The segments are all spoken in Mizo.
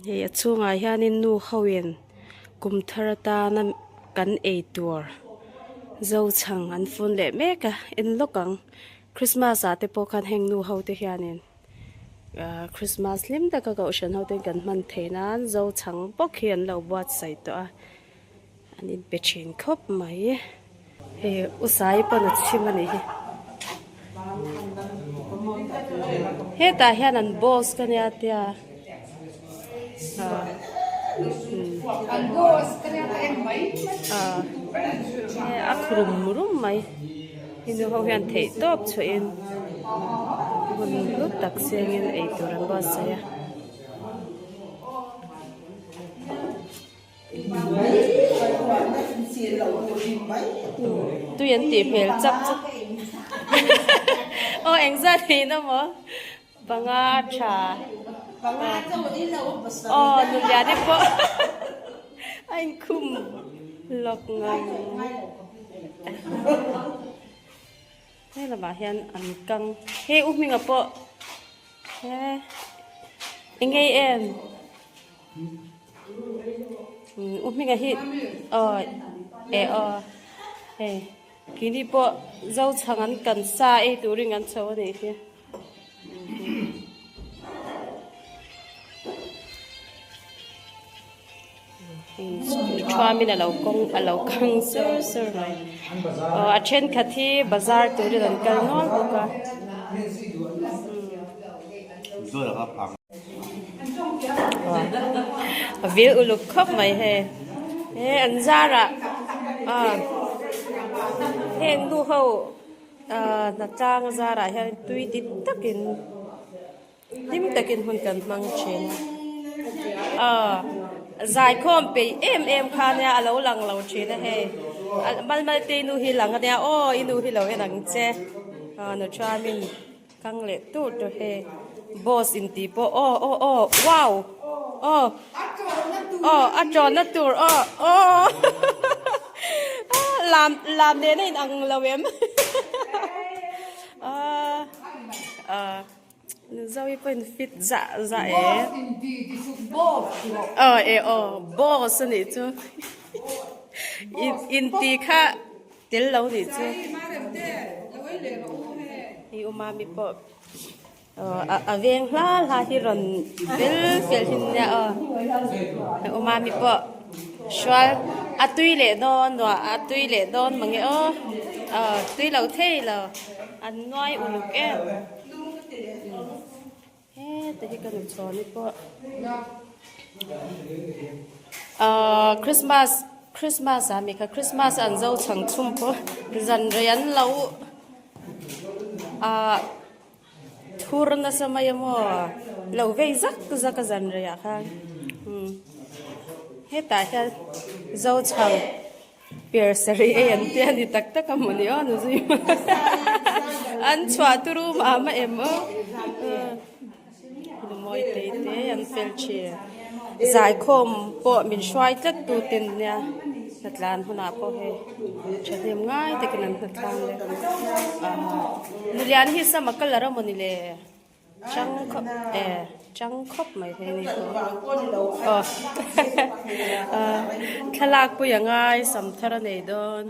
Hei a chhungah hianin nu ho in kum thar atana kan ei tur zo chhang an fun leh mek a en lawk ang Christmas ah te pawh khan heng nu ho te hianin ahh Christmas hlim taka kohhran ho ten kan hman theih nan zo chhang bawk hi an lo buatsaih tawh a. An inpe thin khawp mai. Hei u Sai pawn a chhim a nih hi. Hetah hian an boss ka nia tia. A khrum rum mai. Hei nu ho hian theih tawp chhuahin hun hlu tak sengin eitur an buatsaih a. Tui an tih hmel chak chu aw engzat niin amaw panga a tha aw nuliani pawh a inkhum lawk ngang he lamah hian an kang he u hminga pawh he engei em. U hminga hi aw eh aw hei keini pawh zo chhang an kan sa ei turin an chho a nih hi. Thuamin a lo kawng a lo kang sur sur mai aw a thenkhat hi bazar turin an kal nual bawk a. A vil uluk khawp mai hei he an zarah ah heng nu ho ah hnatlang a zarah hian tui ti takin hlim takin hun kan hmang thin a ah zaikhawm peih em em kha nia a lo lang lo thin a hei mal mal te nu hi lang ania aw i nu hi lo en ang che ah nu chuanin. Kang leh tur tur hei boss in tih pawh aw aw aw wow aw aw a tawnna tur aw aw lam lam nen a in ang lo em ah zoe pawh in fit zah zah e aw e aw boss a nih chu in tih kha. Tel lo nih chu. Hei u mami pawh a veng hla hla hi rawn fel fel hin nia aw. Hei u mami pawh hrual a tui leh dawn nuah a tui leh dawn mange aw. Aw tui lo thei lo an nuai uluk em. Heta hi ka nu chhawni pawh ahh Christmas Christmas ah mi kha Christmas an zo chhang chhum pawh zan rei an lo ahh thur nasa mai a maw lo vei zak zak a zan reiah khan umm hetah hian zo chhang. Piar saree ei an tia ni tak tak a maw ni aw nu zui an chhuah turu mah mah em aw nu mawi te te an fel thin zaikhawm pawh min hruai tlat tu ten nia hnatlan hunah pawh hei thahnem ngai takin an hnatlang leh nulian hi sama colour a maw ni le. Chang khawp e chang khawp mai thei ni pawh aw thlalak pui a ngai sam thar a nei dawn.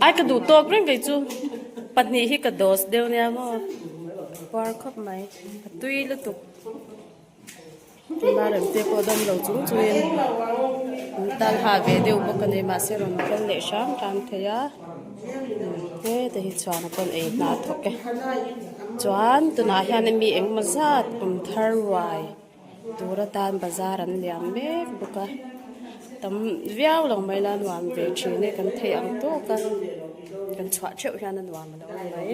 Ai ka duh tawk reng kei chu pahnih hi ka dose deuh nia maw puar khawp mai a tui lutuk. Tuna rem te pawh dam lo chung chungin an tal ha ve deuh bawk a ni mahse rawn kal leh hram hram thei a heta hi chuan a pawn ei hna thawk e chuan tunah hian mi engemaw zat kum thar ruai tur atan bazar an liam mek bawk a tam viau lo mai la nuam ve thin e kan theih ang tawk a kan chhuah theuh hian a nuam a lo ni mai.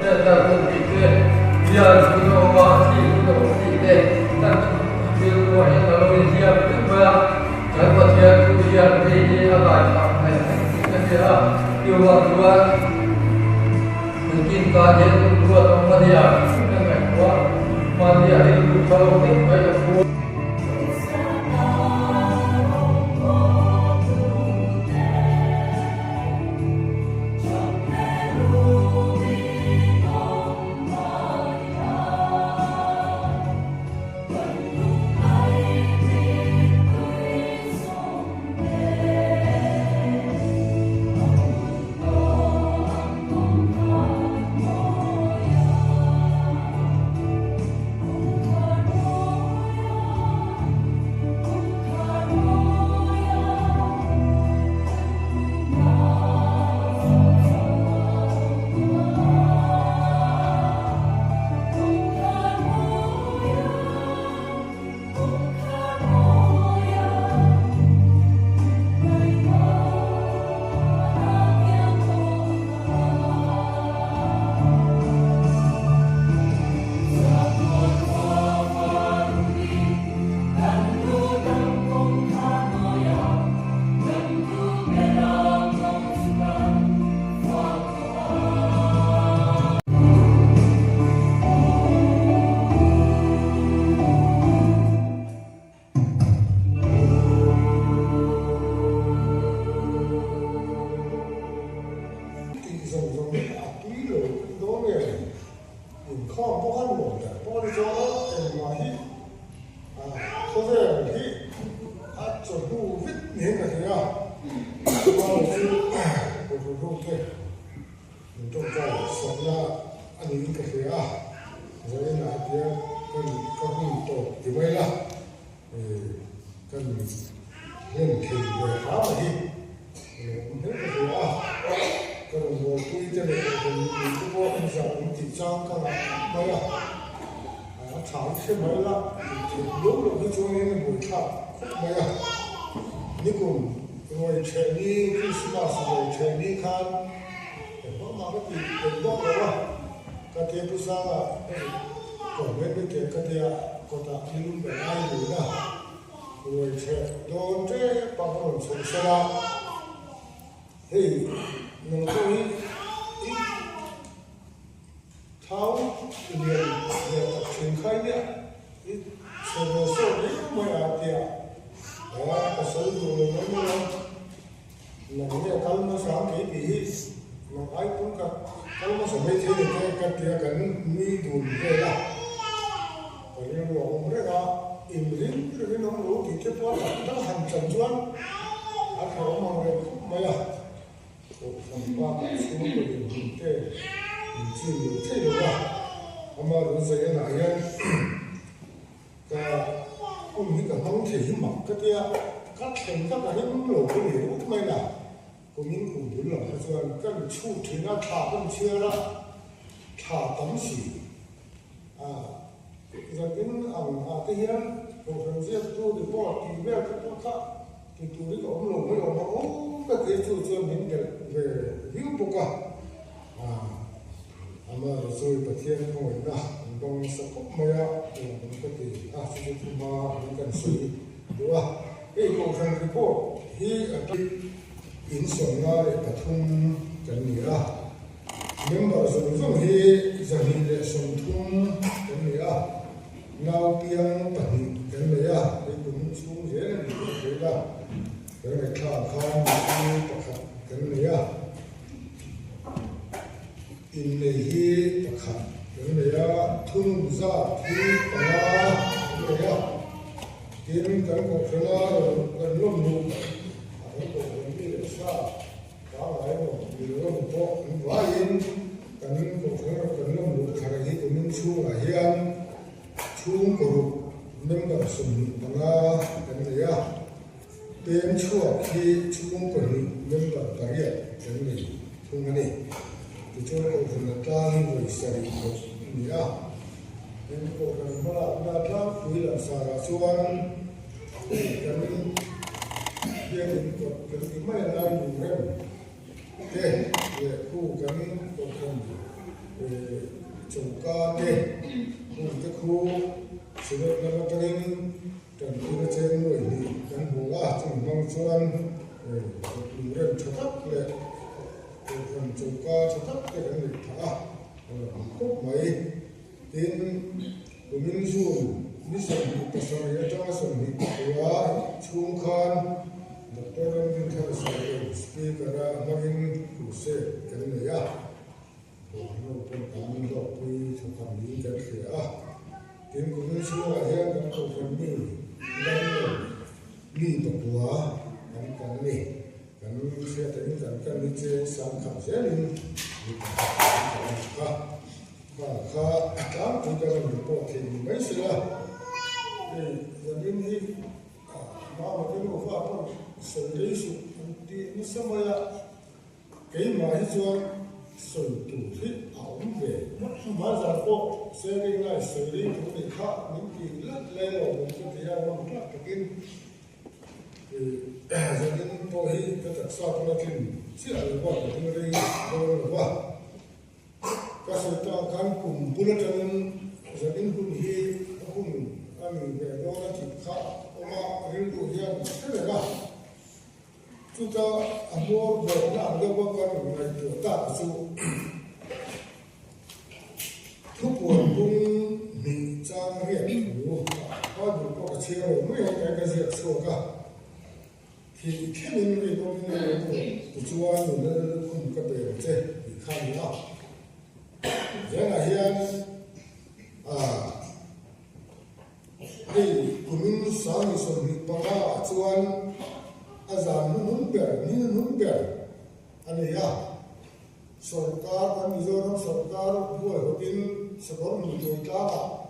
Hriatna hun tih te, bial hun a awm a, thih hun a awm tih te, kan thilruah hian a lo inziak vek mai a, kan Pathian thu hian hei hi a ngaithla theih vek tih ka hria a, chuvang chuan engtin tan hian hun ruat awm a nia ka ngaihtuah mahni a rilru tha lo vek mai a pu. Tih zawng zawng hi a tui lo dawn nge inkhawm pawh khan nuam ber pawh a ni chuan engmah hi khawvel hi a chawhnu vek niin ka hria a chu kawhhran ho te min tawngtai sakna a niin ka hria a zainah hian kan ka hun tawp ti mai la. Kan hlen thei ve hram a hi lawm hle ka hria a, ka rawn bawlpui te leh ka rawn nupui te pawh an zah awm tih chang ka ngah khawp mai a, a tha hi hre mai la tih theih viau loh hi chuanin a buaithlak khawp mai a, nikum ruai ṭheh ni Christmas ruai ṭheh ni khan engmah mah ka tih peih bawk lo a, ka tia pu Sanga ka zuk kawr mai mai teh ka tia kawtah nilum kan ai dun a, ruai ṭheh dawn ṭep a ka rawn chhoh sel a, hei nang pawh hi i thau lian ve tak ṭhin kha i nia, i chhe ve sawt riau mai a tia ka sawi duh lo mai mai a. Nang nge kal hmasa ang kei tih hi nang ai pum ka kal hmasa mai thei ni te ka tia kan nui dun vel a, ka rilru a awm reng a, inring rengin awm lo tih te pawh tak tak han chan chuan a tha awm ang reng khawp mai a, Kohhran bakah chhungkaw dinhmun te in chin lo thei lo va, ama rawn zai enah hian Ka hun hi ka hmang thei hi mak ka tia, ka thleng kha ka hlim lo ka ni rut mai la, kumin kum bul lam kha chuan ka ri chhut thin a, thla ka ni chhiar a, thla tam si a, zanin ang ah te hian kohhran ziaktu report tih vel te pawh kha ti turin ka awm lo mai awm ang aw ka ti a, chu chuan min belh ve viau bawk a. Amah chu Pathian khawngaihna an bang nasa khawp mai a, lawm an ka ti a, chu chu thu hma an kan sawi duh a. Hei Kohhran report hi a in 53 kan ni a, member zawng zawng hi 230 kan ni a, nau piang pahnih kan nei a, hei kum chhung zel a ni tih a hria a, kan ngaihthlak khan mipui pakhat kan nei a. Innei hi pakhat kan nei a, thunun zat hi panga kan nei a, tin kan kohhrana rawn kan lawm luh a kan kohhran mi leh sa pangngai emaw mil rawn pawh an vaiin kan kohhrana rawn kan lawm luh thar hi kumin chhungah hian chhungkaw ruk member 25 kan nei a. Peng chhuak hi chhungkaw hnih member pariat kan nei thung a ni. Tichuan Kohhran atang hi vawi sarih thawk a ni a. Heng Kohhran hmalakna tlangpui langsarah chuan kan biakin kawt kan ti mai a lai lung rem te leh khu kan Kohhran. Choka te hmun te khu Synod lam atangin tanpuina cheng nuai hnih kan hmu a, chumi hmang chuan lung rem tha tak leh kohhran choka tha tak te kan neih phah a, a la hmu khawp mai. Tin, kumin June ni 27 atanga 25 chhung khan Doctor Ramdinthar Sailo Speaker-a hmangin crusade kan nei a. Thawmhnaw pawh kan hlawkpui thawkham niin kan hria a, tin kumin chhungah hian kan kohhran mi damlo mi pakua an kan ni. Kan hriatahin kan kan ni che sang khat zelin mi pakhat an kan a ni kha. Kha kha tlangpui ka rawn report thei ni mai sela, hei zanin hi mama te nufa pawh sawi rei suh an ti nasa mai a. Keimah hi chuan sawi tur hi a awm ve. Hmazar pawh sharing lai sawi rei tur nih kha min ti lat lai lo min ka ti a, ngam tlak takin zanin pawh hi ka taksa pawn a tlin chiah lo va, ka ding rei dawn lo va. Ka sawi tak ang khan kum bul atangin zanin hun hi a hun a ni ve dawn a tih kha a awm a, rilru hian a hre reng a. Chuta a hmawr bawkna ang deuha ka rawn ngaihtuah tak chu thupuan bung hnih chang riat thu Bible pawh ka chhiar lo mai ang kai ka ziak chhuak a, thih thlengin ri bawkin a lo tur tichuan nula lukhum ka pe ang che tih kha a ni a. Zengah hian ah. Hei kumin 25 ah chuan a zan hnuhnung ber, ni hnuhnung ber a ni a. Sorkar, kan Mizoram sorkar huaihawtin sakawr hmuh tur tlangah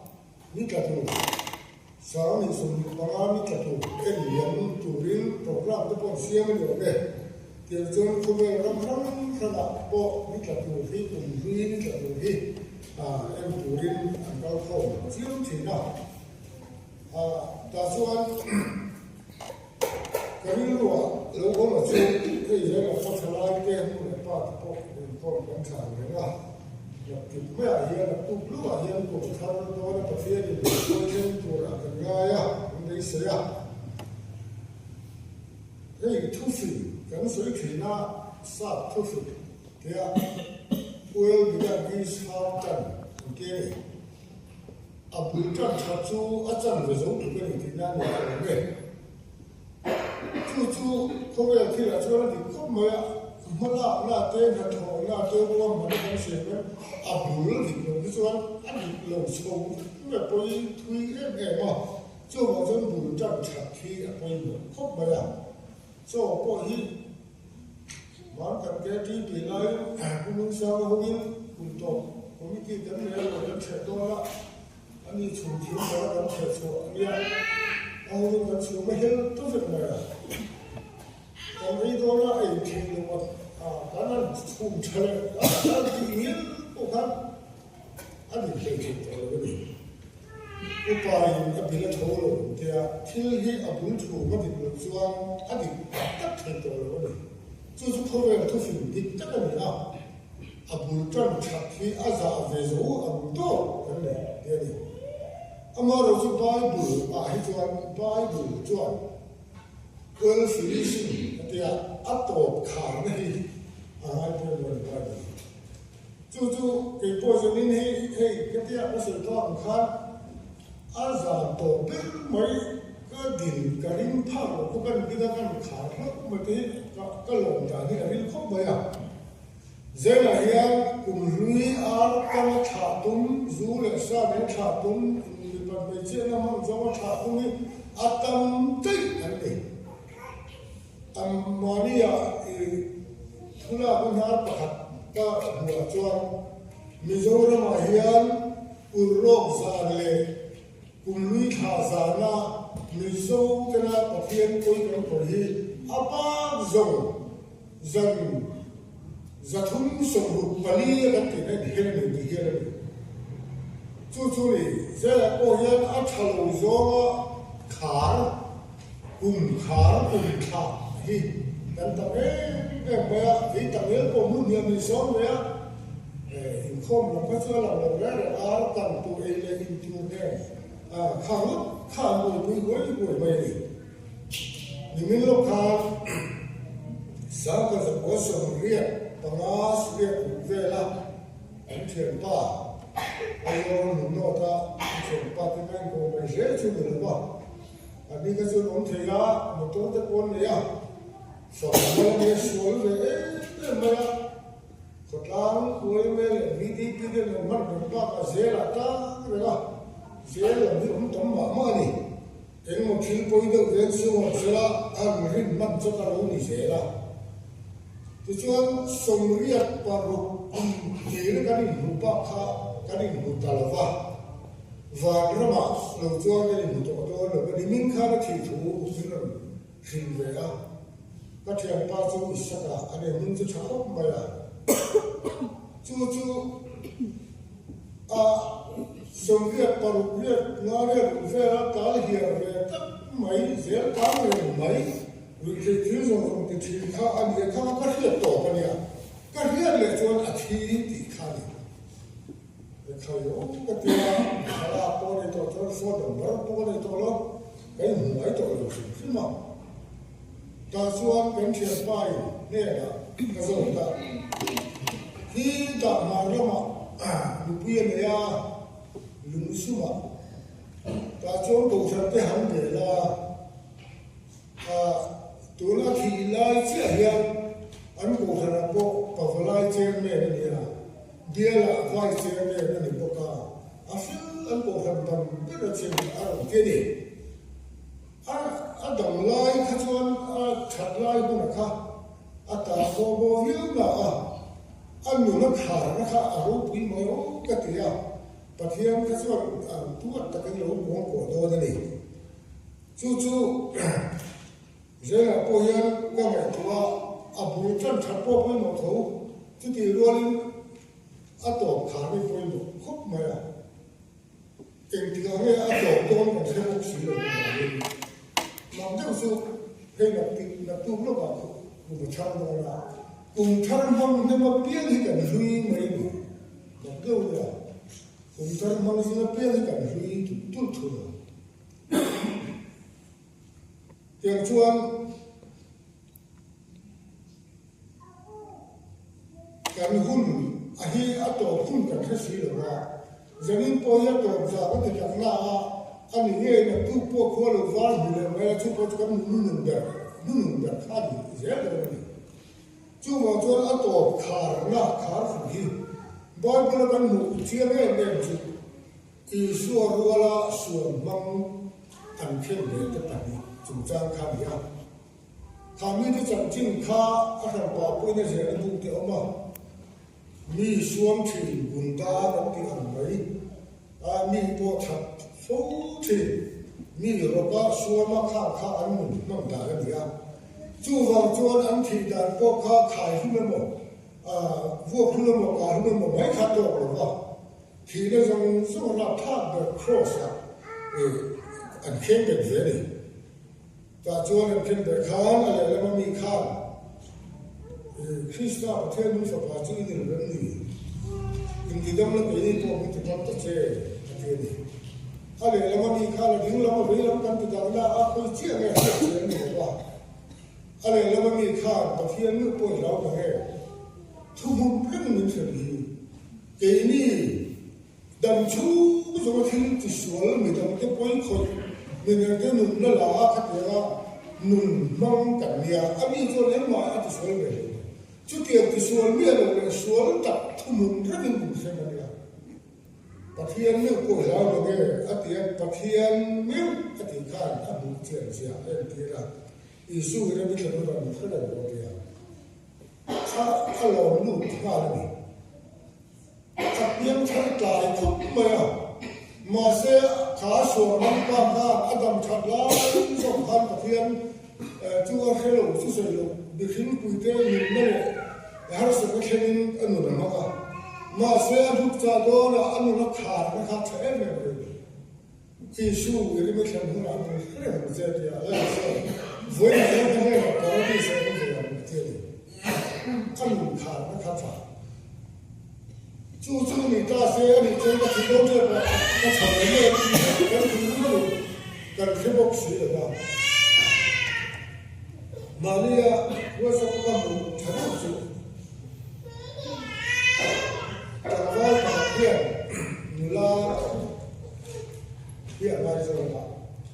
ni tla tur, 25 ni tla tur en liam turin programme te pawh an siam a ni awm e. Tiang chuan khawvel ram hrang hrangah pawh ni tla tur hi, kum hlui ni tla tur hi en turin an kal khawm chiam thin a. Tah chuan ka rilruah lo awm a chu hei zel a khaw tha lai te nu leh pa te pawh inkhawm kan thlan reng a. Naktip maiah hian a tuk luah hian kum thar dawn a Pathianin min hruai thleng turah kan ngai a, kan beisei a. Hei thufing kan sawi thin a, sap thufing tia Well begun is half done an ti a ni. A bul tan that chu a chan ve zo tluk a ni tih nan a awm e. Chu chu khawvel thilah chuan a dik khawp mai a, hmalakna te, hnathawhna te, ruahmanna kan siam hian a bul dik lo hi chuan a dik lo chho vek pawhin thui em em a. Chuvang chuan bul tan that hi a pawimawh khawp mai a, chaw pawh hi van kan ke ṭi tih laiin Pu Lungsanga hovin kum tawp committee kan nei a, kan ṭheh dawn a, ani chhum thim bala kan ṭheh chhuah a nia, a hovin kan chhum a hel ta vek mai a, kan ei dawn a, ei theih loh a, kan han chhum ṭha leh a, kan tih ngil pawh khan a dik hlei thei tawh lo a ni. Upain a bil a tho lo ang tia thil hi a bul thu a dik loh chuan a dik tak tak thei tawh lo a ni. Chu chu khawvel thufing dik tak a ni a, a bul tan that hi a zah ve zo ang tawk kan nei ti a ni. Amaherawhchu chu Bible ah hi chuan Bible chuan well finishing a tia a tawp kharna hi a ngai pawimawh a ni Bible. Chu chu kei pawh zanin hi hei ka tia ka sawi tawh ang khan a zan tawh ber mai ka dil ka ring phak loh khu kan ding a kan khar hlauh mai te hi ka ka lawm dan hi a ril khawp mai a. Zelah hian kum hlui ar tang a thlah tum, zu leh sa nen thlah tum, mipa hmeichhiatna hmang zawng a thlah tum hi a tam daih an ni. Mahnia i thulak a hnar pakhat ka hmuhah chuan Mizoramah hian Urlawk zan leh Kumlui thla zana Mizo tena Pathian pawi kan khawih hi a bak zawng zan 364 a kan tihna in her a ni tih hian a ni. Chu chu ni zelah pawh hian a tha lo zawnga khar Kum khar kum thla hi kan tam em em mai a, kei tam el pawh hmun hian min sawn ve a. Inkhawm lam kha chu a lang lo reng reng a, kan tur ei leh in tur nen kha ngawt kha an buaipui huai huai mai a ni. Nimin lawk khan Sangkhat zakua 85 riat vela an thianpa Aizawl Nunawta an thianpa te mai an kawm mai hle chu ni lo va, an ni kha chuan awm thei a, motor te pawh an nei a, fak an nei sual ve em em mai a. Khawtlang UMA leh VDP te an hman reng bakah zelah tang reng a, zel lam hi awm tam mah mah a ni. Engmaw thil pawi deuh vel chhungah zela an rin hman chawt a lo ni zel a. Tichuan 86 kum tir kan inhmuh bak kha kan inhmu ta lo va, vanramah lo chuan kan inhmu tawh dawn lo va, nimin khan a thih thu min rawn hrilh ve a. Ka thianpa chu Isaka a nei hmun chu tha khawp mai a, chu chu a 86 riat nga riat uk vela tal hiar ve tak mai zel tang reng mai ruihtheih thil zawng zawng ti thin kha a nia kha ka hriat tawp a nia, ka hriat leh chuan a thi tih kha a ni. Khai awm ka tia, thlalak pawh a nei tawh chuan phone number pawh a nei tawh lo, ka inhmu ngai tawh lo hrim hrim a. Tah chuan kan thianpa in hnenah ka zawt a, Hi dah hmar lamah nupui a nei a, lung sumah tah chuan kohhran te han bel a, tuna thih lai chiah hian an kohhranah pawh pavalai chairman a ni a, bialah vice chairman a ni bawk a, a fel an kohhran ban ber a chin a rawn ti a ni. A a dang lai kha chuan a that lai hmunah kha a ta haw maw viau na a, a nun a kharna kha a ropui mai aw ka ti a, Pathian kha chuan an tuat takin lo kuang kuah dawn a ni. Chu chu Zelah pawh hian ka ngaihtuah a, a bul tan that pawh pawimawh tho, chutih rualin a tawp khar hi pawimawh khawp mai a. Engtikah nge a tawp dawn kan hre bawk si lo vangin mak deuh chu hei naktik naktuk lawkah kum a thar dawn a, kum thar hmang hnem apiang hi kan hlui mai ni. Mak deuh nia, kum thar hmang zing apiang hi kan hlui tulh tulh thung ang. Tiang chuan kan hun a hi a tawp hun kan hre si lo a, zanin pawh hi a tawp zah ka ti tak na a, a ni ngei naktuk pawh khua lo var hmu leh mai a, chu pawh chu kan hnunun ber hnunun ber kha a ni zel dawn a ni. Chuvang chuan a tawp kharna khar khum hi Bible a kan hmuh chiang em em chu Isua ruala suan hmang an khen ve te pahnih chungchang kha a ni a. Kha mite chanchin kha a hran pah pawhin a ziahna buk te a awm a, mi suam thin gunda kan tih ang mai a, mi pawh that fo thin, mi rawpa suama khang kha an nun hman dan a ni a. Chuvang chuan an thih dan pawh kha khai hlum emaw, vuak hlum emaw, kah hlum emaw mai kha tawk lo va. Thihna zawng zawng rapthlak ber Kraws ah an khen bet ve a ni. Tah chuan an khen ber khan a lehlam a mi khan Krista Pathian nung fapa chu i ni lo em ni? Intidam la keini pawh min tidam ta che a ti a ni. A lehlam a mi khan a ding lam a vei lam kan ti dang na a khawi chiah nge hriat che an ni lo va. A lehlam a mi khan Pathian meuh pawh i hlau ta nge? Thu hmun reng min hrem hi. Keini dam chhung zawnga thil tisual midangte pawi khawih midangte nunna la a khatianga nun hmang kan nia, a mi chuan engmah a tisual ve hlei lo. Chutiang tisual miah lo leh sual tak thuhmun rengin min hrem a nia. Pathian meuh pawh i hlau lo nge a ti a, Pathian meuh a tih khan a hmuh chian zia a entir a, Isu i rem i thlen hunah min hre reng dawn nia. Kha a lawm lut nghal a ni. A piang thar tlai khawp mai a, mahse kha sual ram pa khan a dam that lai zawk khan Pathian chu a hre lo chu sawi lo, mihring puite nunna leh harsatna thlengin a nun a hmang a, mahse a hluk chah dawnah a nun a kharna kha tha em em reng. Isu i rim a thlen hunah min hre reng che tia a la sawi. Vawiin hian ka hnenah Paradis ah awm ve ang ti a ni. A nun kharna kha tha. Chu chu ni ta se a nih chuan ka thi dawn tep a, ka chhan mai mai a ti a, kan thinlung a ni kan hre bawk si lo va. Mahnia WhatsApp ka hmuh tha deuh chu tlangval pakhat hian nula hi a ngaizawng a,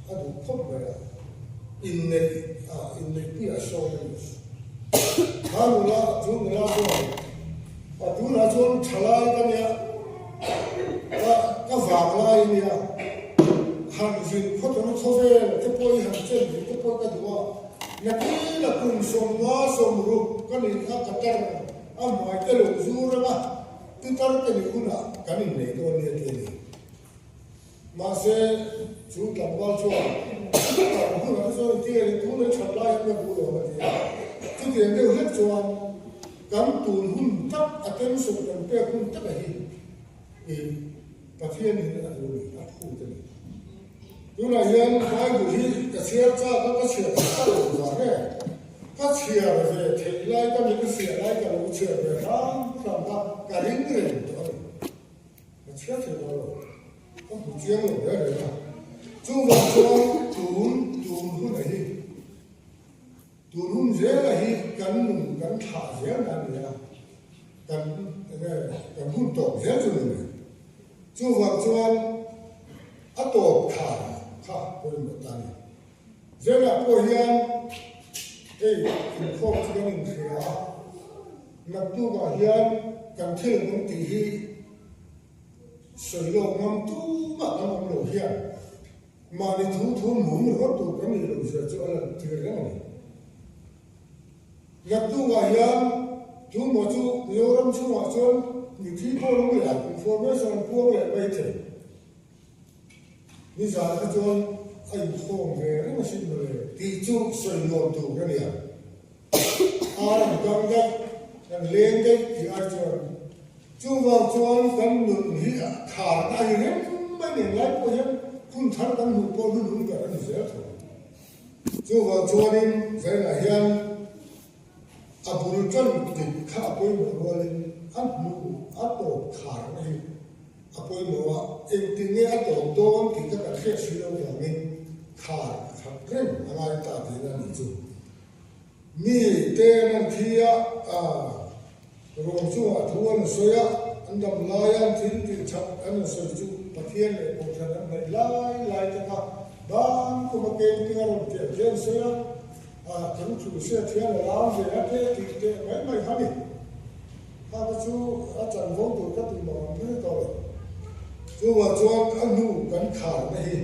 a duh khawp mai a, inneih ah inneihpui a sawm a ni. Kha nula chu nula chuan A tunah chuan thalai ka nia, ka ka vang lai a nia, han zin khawtawna khawvel te pawh i han chen dih te pawh ka duh a, nakin a kum 50 60 ka nih kha ka tar a hmai te lo zur anga pitar ka nih hunah kan innei dawn nia ti a ni. Mahse chu tlangval chuan tar hunah te chuan i ti a ni, tunah i that lai hian ka duh lo a ti a, chutiang deuh hlek chuan Kan tun hun tak attention kan pek hun taka hi i Pathian in a duh a ni, a phut a ni. Tunah hian Bible hi ka chhiar chak a, ka chhiar thei tak lo vang e. Ka chhiar ve theih lai ka mit a siah lai ka lo chhiar ve hram hram kha ka ring reng tawh a ni. Ka chhiar thei tawh lo, ka hmu chiang lo reng reng a. Chuvang chuan tun tun hunah hi Tun hun zela hi kan nun kan thlah zel na a ni a, kan enge kan hun tawp zel chu ni mai. Chuvang chuan a tawp thla kha pawimawh ta a ni. Zelah pawh hian hei inkhawm chu kan inhria a, naktukah hian kan thil awm tih hi sawi lawk ngam tumah kan awm lo hian Mahni thu thu mum ringawt tur kan nih loh zia chu a lan tir reng a ni. Naktukah hian tumaw chu Mizoram chhungah chuan mithi pawh lung leh information an puang leh mai thei. Nizan kha chuan a inkhawm ve reng asin mawle tih chu sawi nuam tur a nia. Ar an kang daih, an leng daih tih ai chuan chuvang chuan kan nun hi tharna a ni reng mai nen lai pawh hian hun thar kan hmuh pawh hun hun ber a ni zel tho. Chuvang chuanin zainah hian a bul tan dik kha a pawimawh rualin a hnu a tawp tharna hi a pawimawh a, engtin nge a tawp dawn tih kha kan hriat si lo vangin thar a khat reng a ngai ta tihna a nih chu. Mi te an thi a, ruang chungah thu an sawi a, an dam laia an thil tih that an sawi chu Pathian leh Kohhran an hnaih lai lai te kha dan kuma keng ting a rawn tiah te an sawi a, kan thu hriat hian a lam ve a te tih teh mai mai kha ni. Kha te chu a chanvo tur ka tih mah ang ber tawh lo. Chuvah chuan a hnu kan kharna hi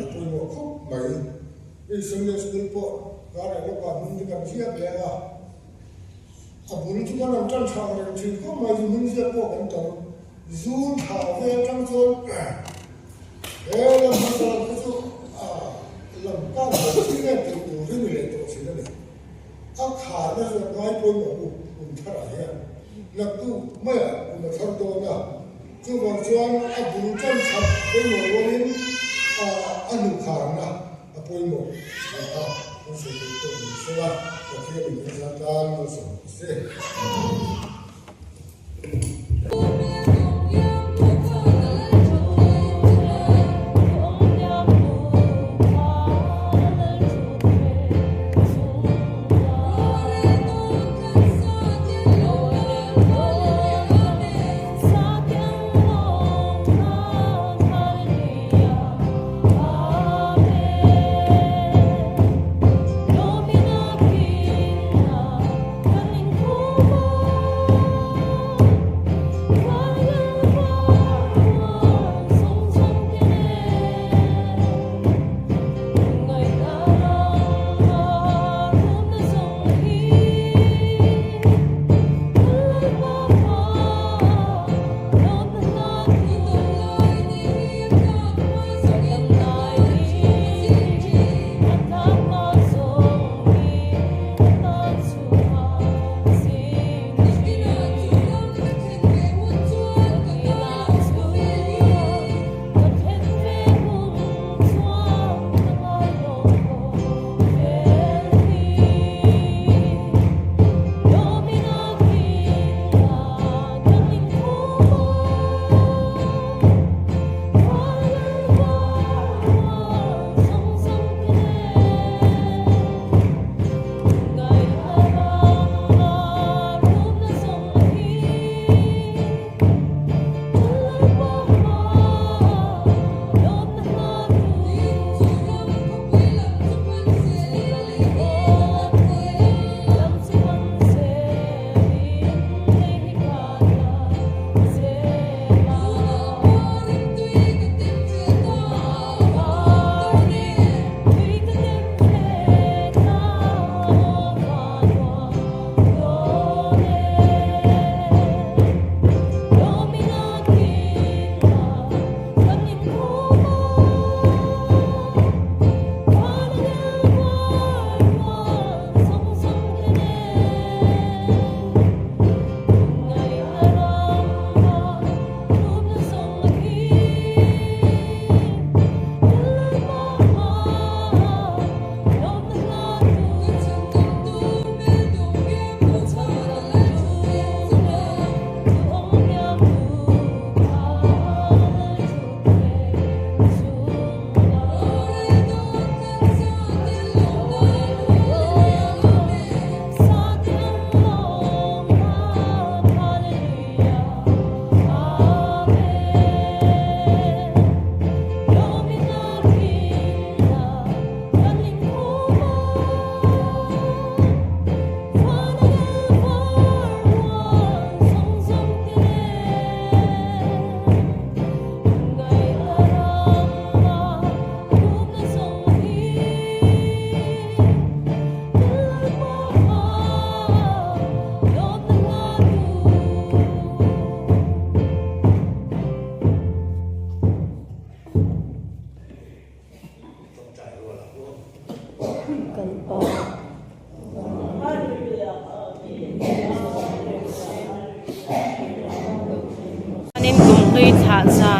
a pawimawh khawp mai. Hei Sunday School pawh kareh lawkah hmun te kan ziak leng a, a bul chu kan rawn tan thang reng thin khawp mai chu hmun ziak pawh kan tam. Zun thla ve atang chuan he lam hmasa lam kha chu a lam kar ber thin em tih tur hi ni leh tawh thin a ni. A kharna chu a ngai pawimawh u kum tharah hian naktuk maiah kum a thar dawn a, chuvang chuan a bul tan that pawimawh rualin a hnu kharna a pawimawh tih kha kan sawi theih tawk ni sela Pathianin kan zah tan malsawm a se.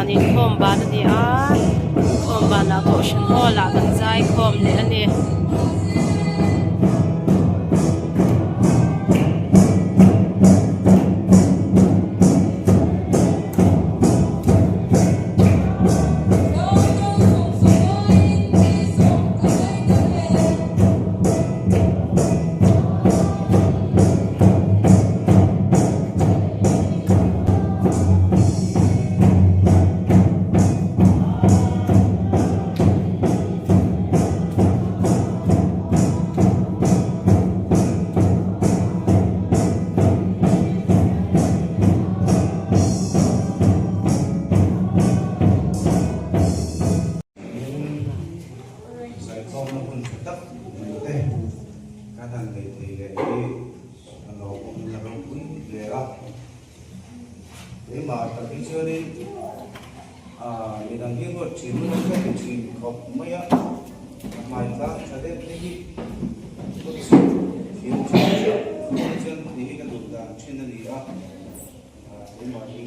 Zan inkhawm ban a ni a, inkhawm banah kohhran hall ah kan zai khawm leh a ni. Zaikhawmna hun tha tak mai te kan han nei thei leh hi a lawmawm in a ropui hle a. Keimah tak hi chuanin ah midang hi ruat thin ruat ka ti thin khawp mai a, ka hmai tlang tha deuh te hi ka chhuk thiam thin chiah chuan tih hi ka duh dan thin a ni a. Keimah hi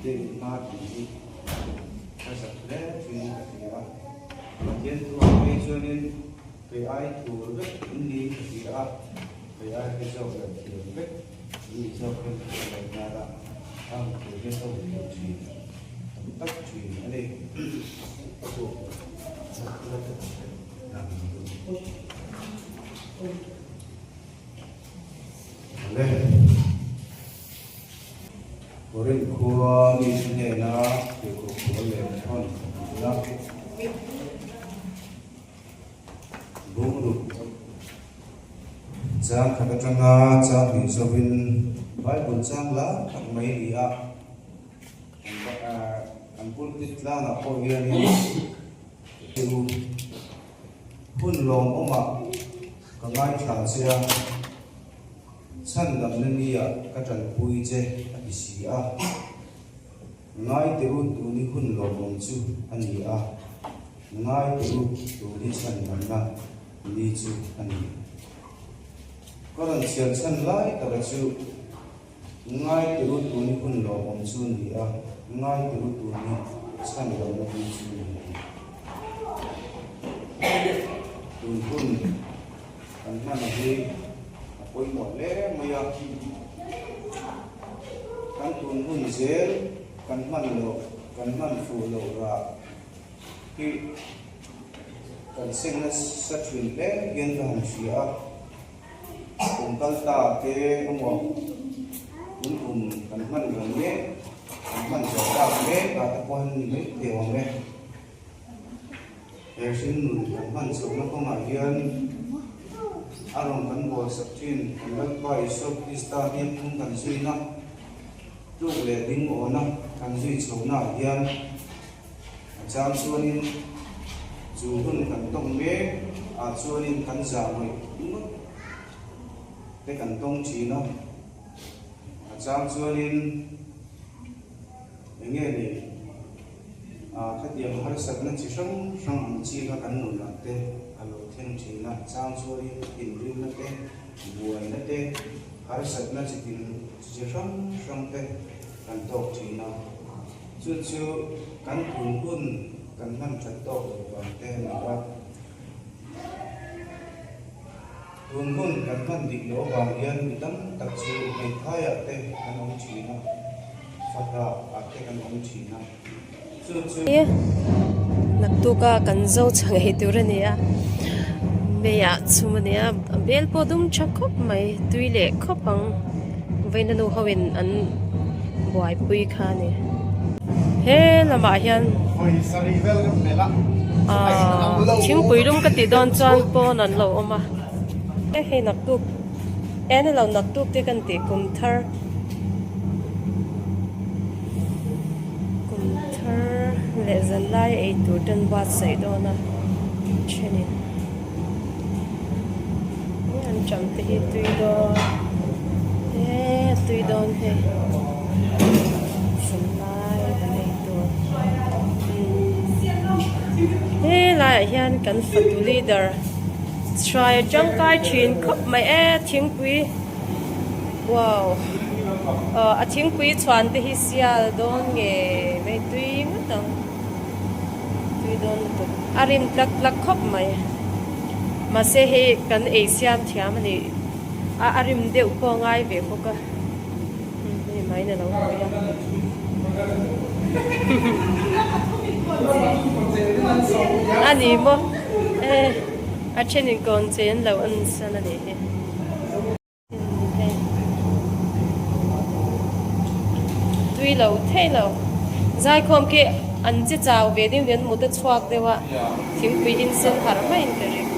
David hma tih hi ka zak hle thin ka ti a, Pathian thu ang phei chuanin kei ai thur vek in ni ka ti a, kei ai hre zawk leh thiam vek in ni zawk hian ka hre lo nghal a, ang thu hian ka ui lo thin tam tak thin a ni. Le. Korinth khua mi te hnena tirhkoh pawl leh thawn na bungruk chang khat atanga chang hnih zawin Bible chang la tak mai a ni a, kan pulpit tlangah pawh hianin hun lawmawmah Ka ngaithla che a, chhandamna nia ka tanpui che a ti si a. Ngai teh u tuni hun lawmawm chu a ni a, ngai teh u tuni chhandamna ni chu a ni. Ka rawn chhiar chhan lai taka chu ngai teh u tuni hun lawmawm chu a ni a, ngai teh u tuni chhandamna ni chu a ni. Tun hun kan hman hi a pawimawh hle mai a, kan tun hun zel kan hman loh, kan hman fuh loh rah hi kan seng nasa thin hle hian ka han hria a, kum kal ta te emaw tun kum kan hman reng mek, kan hman zawh tak mek ah te pawh hian ni mai thei awm e. He hringnun kan hman chhohna kawngah hian a rawn kan bawlsak thin kan Lalpa Isua Krista hniam phung kan zuina, tluk leh ding awna kan zui chhohnaah hian a chang chuanin chu hun kan tawng mek ah chuanin kan zah ngawih ngawt te kan tawng thin a, a chang chuanin eng nge ni? Khatiang harsatna chi hrang hrang ang chi kha kan nunah te a lo thleng thin a, chang chuanin thinrimna te, buaina te, harsatna chi tin chi hrang hrang te kan tawk thin a. Chu chu kan tun hun kan hman that tawk loh vang te a ni a. Tun hun kan hman dik loh avang hian mi tam tak chu hmeithaiah te kan awm thin a, fahrah ah te kan awm thin a, chu chu. Naktuk a kan zo chha ngei tur a ni a, mei ah chhum a ni a, a bel pawh dum tha khawp mai, tui leh khawp ang vawiin a nu ho in an buaipui kha a ni. He lamah hian aaa thingpui lum ka tih dawn chuan pawn an lo awm a e hei naktuk e ni lo naktuk te kan tih kum thar kum thar leh zan lai ei tur ten buatsaih dawn a thenin an cham te hi tui dawn e tui dawn hei zanlai kan ei tur he laiah hian kan fatu leader hruai a tangkai thin khawp mai e thingpui wow. Aw a thingpui chhuan te hi sial dawn nge mai tui ngawt ang tui dawn lutuk a rim tlak tlak khawp mai mahse hei kan ei siam thiam a ni a a rim deuh pawh a ngai ve bawk a hei maiin a lo hawi a a ni maw e a thenin kawn chen lo an san a nih hi. Tui lo thei lo. Zaikhawm khi an che chau ve deuh nen mut a chhuak deuh a, thingpui in sen harh maiin ka ring.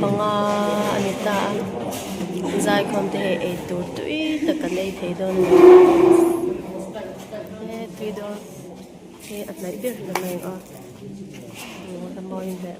Panga a ni ta a zaikhawm te hei ei tur tui tak kan ei thei dawn a ni he tui dawn hi a hnaih ber hle mai ang a a mawi hle.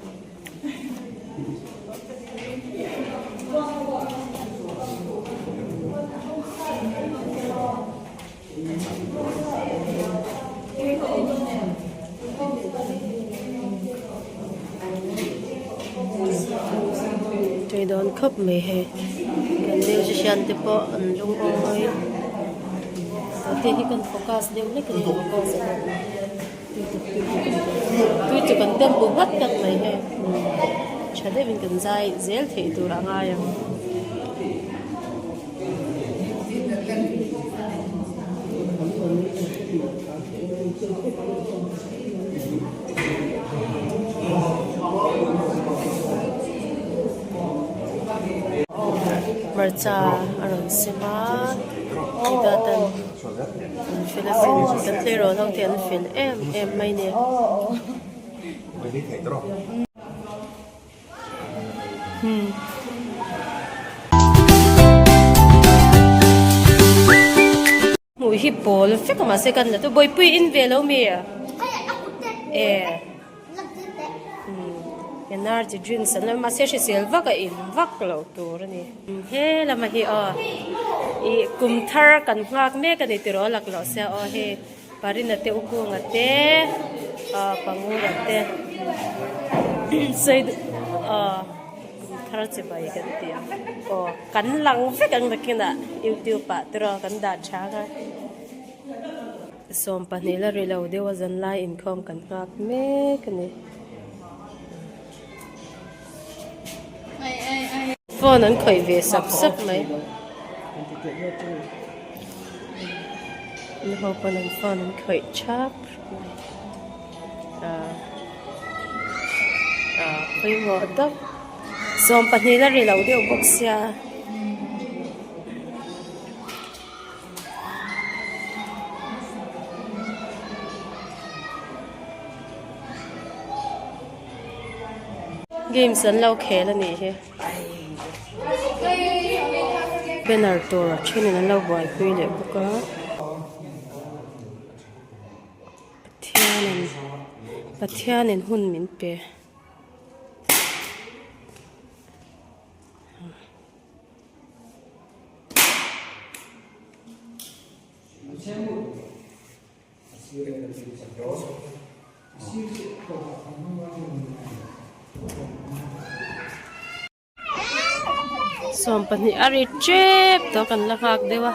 Tui dawn khawp mai hei kan musician te pawh an lungawi te hi kan focus deuh hlek a ni focus a tui chu kan tempo nghat nghat mai hei tha deuhin kan zai zel theih tur a ngai ang. Hmarcha a rawn sem a heta tan an fel asin kan tleirawl ho te an fel em em mai a ni. Hmuh hi pawl vek a mahse kan la tu bawihpui in ve lo mi e energy drinks an la mahse hrisel vak a in vak lo tur a ni he lama hi aw ih kum thar kan nghak mek a ni tiraw laklawh sia aw hei. Parina te Ukunga te ah Pangura te sawi ah kum thar chi bai kan ti a aw kan lang vek ang nakinah youtube ah te rawh kan dah chang a 12 la ri lo deuh a zanlai inkhawm kan nghak mek a ni phone an khawih ve sap sap mai. An ho pawn an phone an khawih thap mai ah ah pawimawh tak 12 la ri lo deuh bawk sia. Games an lo khel a nih hi. Banner tur a thenin an lo buaipui leh bawk a. Pathianin Pathianin hun min pe. 20 a ri tep tawh kan la nghak deuh a.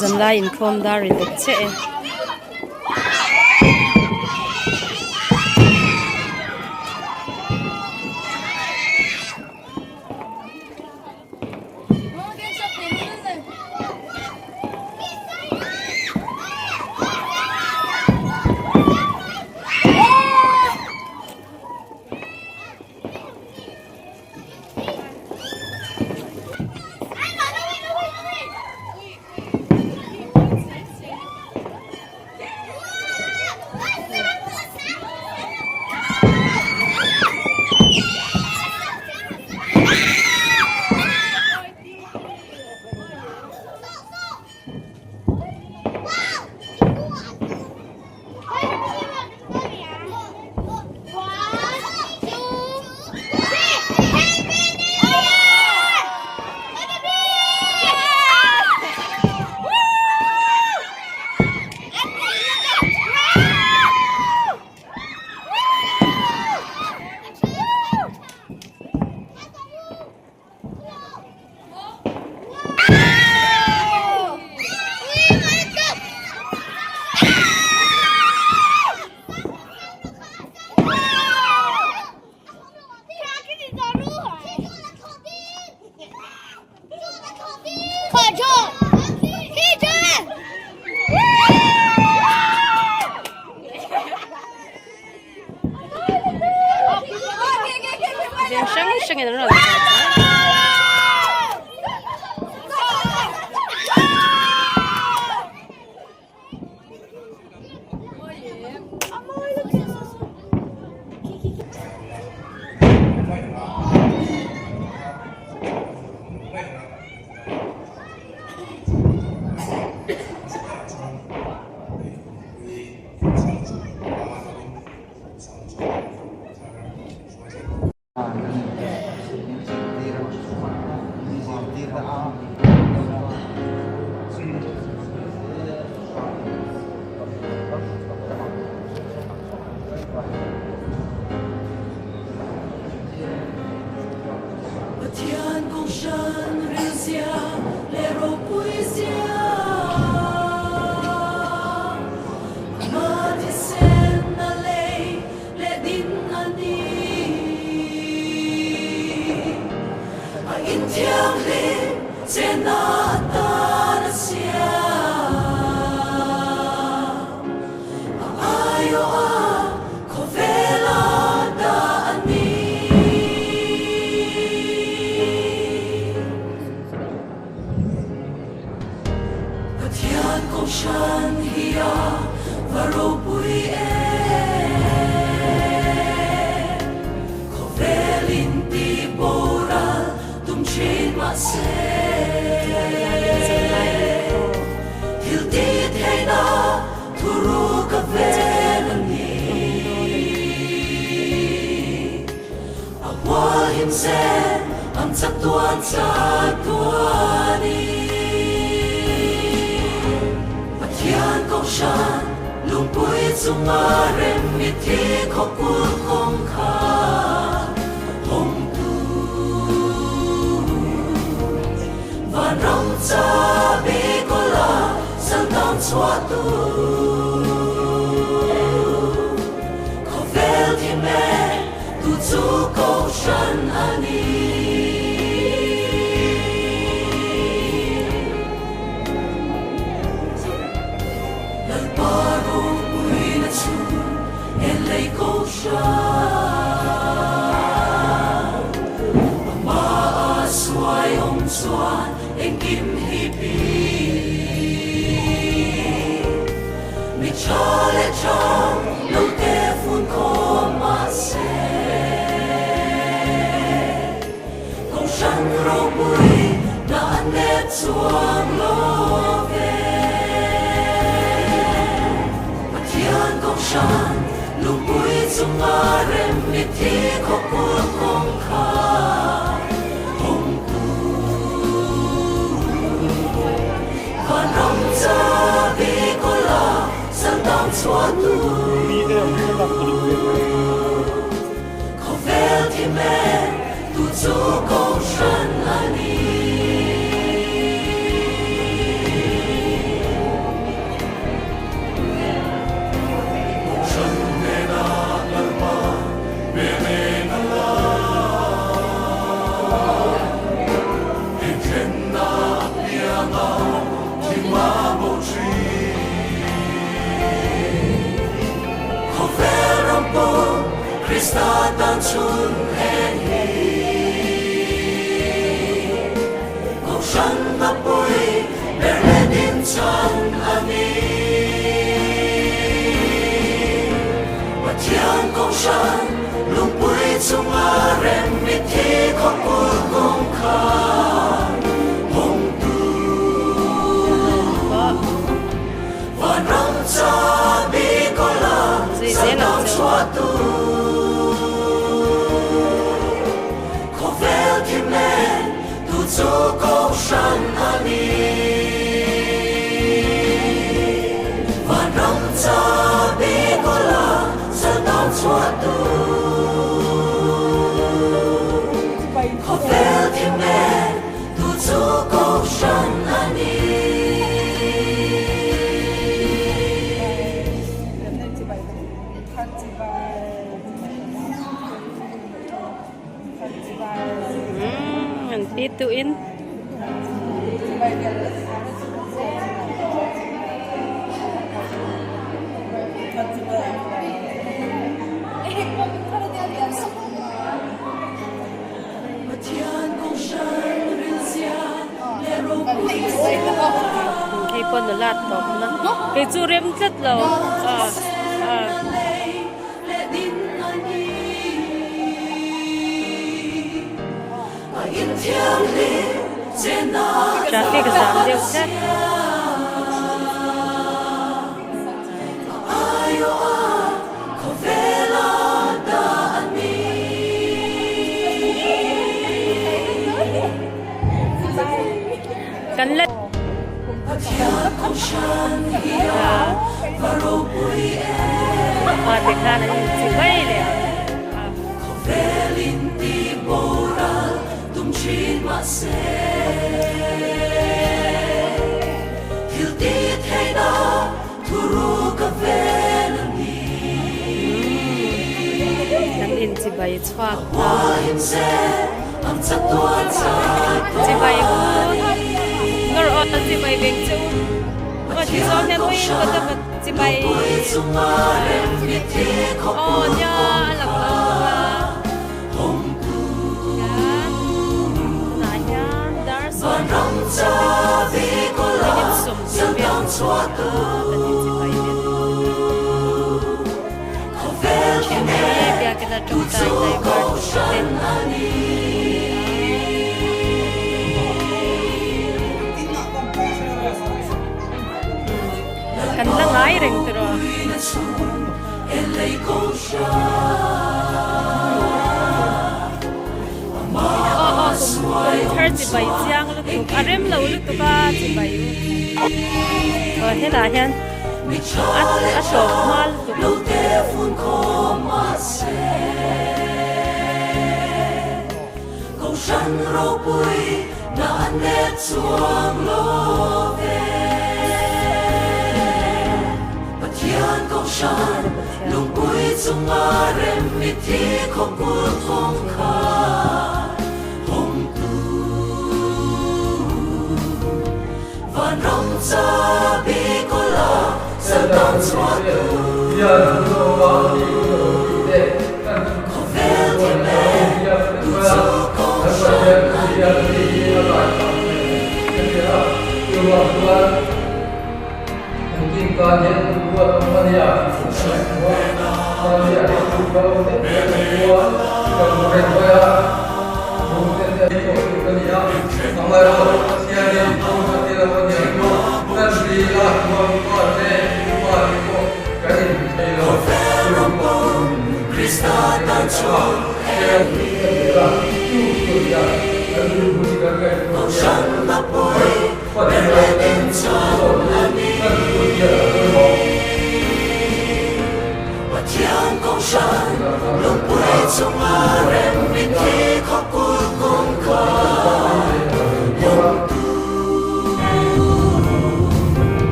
Zanlai inkhawm dar ri dawt chiah e. Veng hrang hrangin an rawn Zui zel ang che u. An ti tuin. Hei pawh nula tawp na kei chu rem tlat lo traffic zam deuh tlat. Kan la ah tikhan an inchi mai leh ang. Kan inchibai chhuak ta. Chibai u nawr aw chibai veng che u. Aw ti zawng hian uiin ka ta chibai aw nia a lang lo bawk a. Hian tunah hian dar 10 minute 10 vel kan inchibai vel a biakina tawngtai driver te kan la ngai reng tiraw. Kumthar chibai chiang lutuk a rem lo lutuk a chibai u. Aw helai hian a a tawp hma lutuk.